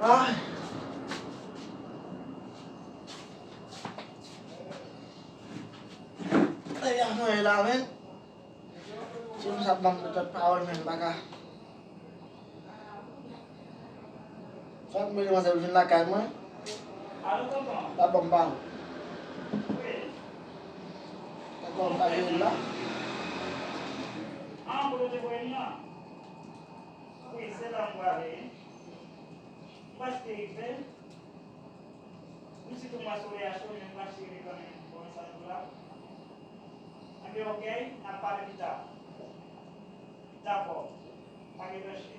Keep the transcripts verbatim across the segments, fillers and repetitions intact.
Ah. Ebyen, mwen la, men. Timoun sa ap ban m de pawòl, men m pa ka. Fòk mwen demanzèl vin lakay mwen. La ban m pawòl. Fòk mwen pa jere la. Wi, se la m prale. M prèske rive. Menm si tou mwa solèy a cho, men m prèske rive kanmenm. Bon, sa tou la. Anben, ok, n ap pale pita. Dakò. Pa gen danje.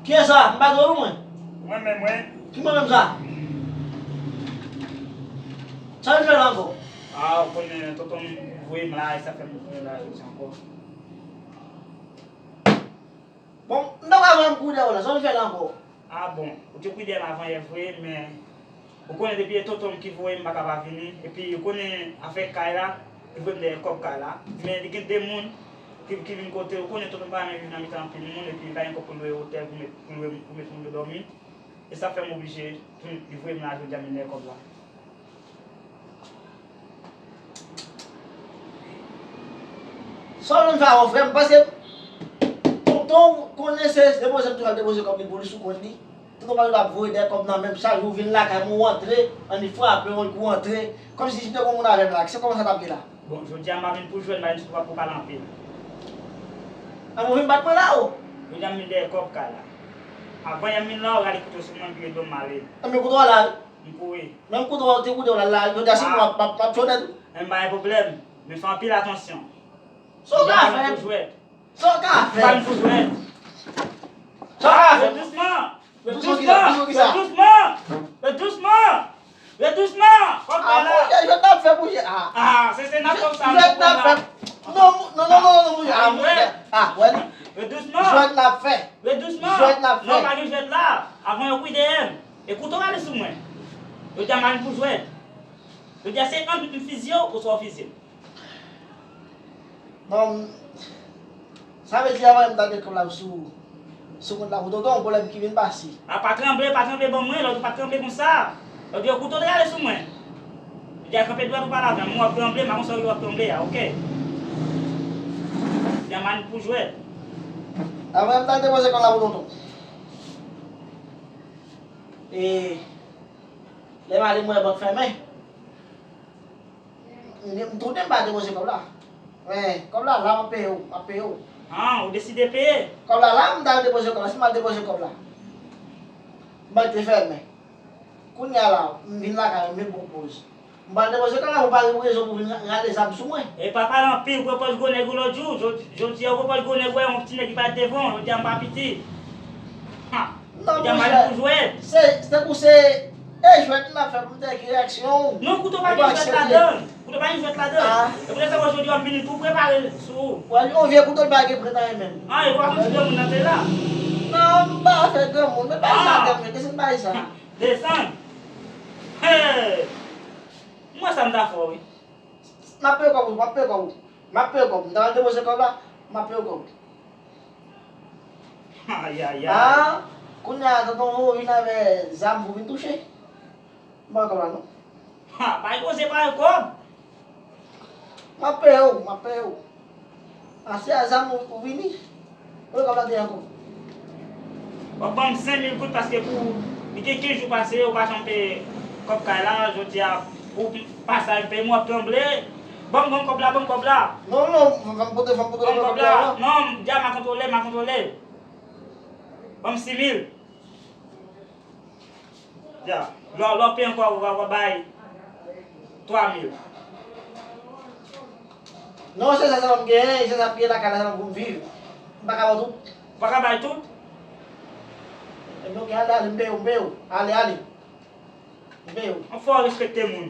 Kiyès sa? M pa tande w, mwen. Mwen menm, wi. Ki mwen menm sa? Sa w vin fè la ankò? A, ou konnen tonton m voye m la, e sa fè m vin la jodi ankò. Bon, m ta pral voye m kouri dèyè w la, sa w vin fè la ankò? A bon, ou te kouri dèyè m avan yè vre, men ou konnen depi e tonton m ki voye m, m pa ka pa vini. Epi ou konnen afè kay la, li voye m dèyè kòb kay la. Men li gen de moun ki, ki vin kote, ou konnen tonton m pa renmen viv nan mitan anpil moun, epi li pa gen kòb pou l lwe otèl pou met, pou lwe, pou met moun yo dòmi. E sa fè m oblije, tou, li voye m la jodi a, m vin dèyè kòb la. Sa w vin fè avè w, frè m? Paske tonton w konnen se depoze m toujou al depoze kòb li pou li sou kont li. Tonton pa toujou ap voye dèyè kòb nan men m, chak jou w vin lakay mwen, w antre, ann li frape w, epi w antre. Kòmsi si te gon moun avè m la, se kòman sa t ap ye la? Bon, jodi a m pa vin pou jwèt, m pa vin sou pou pale anpil. Anben w vin bat mwen la o. Jodi a m vin dèyè kòb kay la. Avan yè m vin la, ou rale kouto sou mwen, vire do m ale. Anben kouto a la wi. M kouri. Menm kouto a ou te koute w la, la, jodi a se mwen m ap, m ap, m ap jwenn ou. Men m pa gen pwoblèm. Men fè anpil atansyon. Sa w ka fè? Jodi a m pa vin pou jwèt. Sa w ka fè? M pa vin pou jwèt. Sa w ka fè? Fè dousman. Fè dousman, fè dousman, fè dousman, fè dousman. Kòb la. A, monchè, jwèt n ap fè, monchè. A. A, se, se n ap fè sa. Jwèt n ap fè. Non, non, non, non, non, monchè. A, monchè. A, wè li. Fè dousman. Jwèt n ap fè. Fè dousman. Jwèt n ap fè. Non, pa gen jwèt la. Avan yo kouri dèyè m. E kouto rale sou mwen. Yo di a m al pou jwèt. Yo di a se ant m fizye w oswa w fizye m. Bon, sa vle di avan m ta gen kòb la sou, sou kont la pou tonton, yon pwoblèm ki vin pase. A, pa tranble, pa tranble, ban mwen, lòt ou pa tranble konsa. Lòt yo kouto te rale sou mwen. Yo di a kanpe dwat ou pale avè m, w ap tranble, m pa konn sa w ap tranble a, oke. Di a m al pou jwèt. Avan m ta depoze kòb la pou tonton. E, lè m ale m wè bank fèmen. M, m tounen m pa depoze kòb la. Men, kòb la la, m ap peye w, m ap peye w. A, ou deside peye? Kòb la la, m ta al depoze kòb la. Si m al depoze kòb la, bank te fèmen. Kounye a la, m vin lakay mwen, m vin pran poz. M pral depoze kòb la, ou pa gen rezon pou vin ra-, rale zam sou mwen. E pa pale anpil, ou pran pòz gwo nèg ou lòt jou. Jodi, jodi a, ou pran pòz gwo nèg ou, yon ti nèg ki parèt devan w. Jodi a, m pa piti. Ha! Non, monchè. Jodi a, m pa vin pou jwèt. Se, se tankou se, e jwèt n ap fè pou m te ki reyaksyon w. Non, kouto pa gen jwèt ladan l. Kouto pa gen jwèt ladan l. A. E poutèt sa, jodi a, w ap vini tou prepare sou ou. Wè, yon vye kouto, l pa gen prèt anyen menm. A, e ou pa konn ti granmoun nan te la. Non, m pa fè granmoun, men pa sa, granmoun, kèt se m pa sa. Desann. Hey! M wè sa m ta fè w, wi. M ap peye kòb ou, m ap peye kòb ou. M ap peye kòb ou. M ta al depoze kòb la, m ap peye w kòb ou. Ayayay. A, kounye a, tonton Mo vin avè zam pou vin touche. M pa wè kòb la, non. Ha, pa gen koze, pa gen kòb. M ap peye w, m ap peye w. Ase a zam ou, ou vini. Kote kòb la te ye ankò? W ap ban m senk mil goud paske pou, li gen kenz jou pase, ou pa janm peye kòb kay la, jodi a, ou pa sa m peye, m w ap tranble. Ban m, ban m kòb la, ban m kòb la. Non, non, fò m pote, fò m pote kòb la. Non, m di a m a kontwole, m a kontwole. Ban m sis mil. Ya, lè, lè w peye ankò, w a, w a bay twa mil. Non, se sa sèlman m genyen, se sa m genyen lakay la sèlman pou m viv. M pa ka ba w tout. Ou pa ka bay tout? Ebyen, oke, ale, ale, m peye w, m peye w. Ale, ale. M peye w. Ann fò w respekte moun.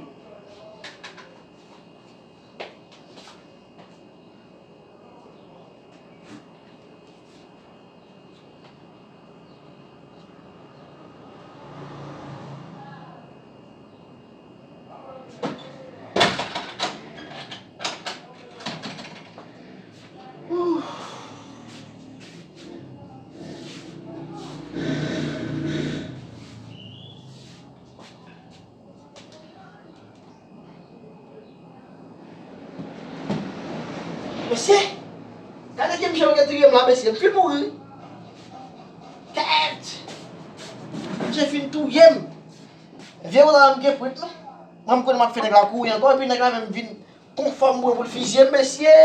Gade ki misye yo gen touye m la, mesye. M fin mouri. Kèt! Misye fin touye m. Vye ou la, m gen prit, non? Mwen, m konnen m ap fè nèg la kouri ankò, epi nèg la menm vin konfòm mwen pou l fizye m, mesye.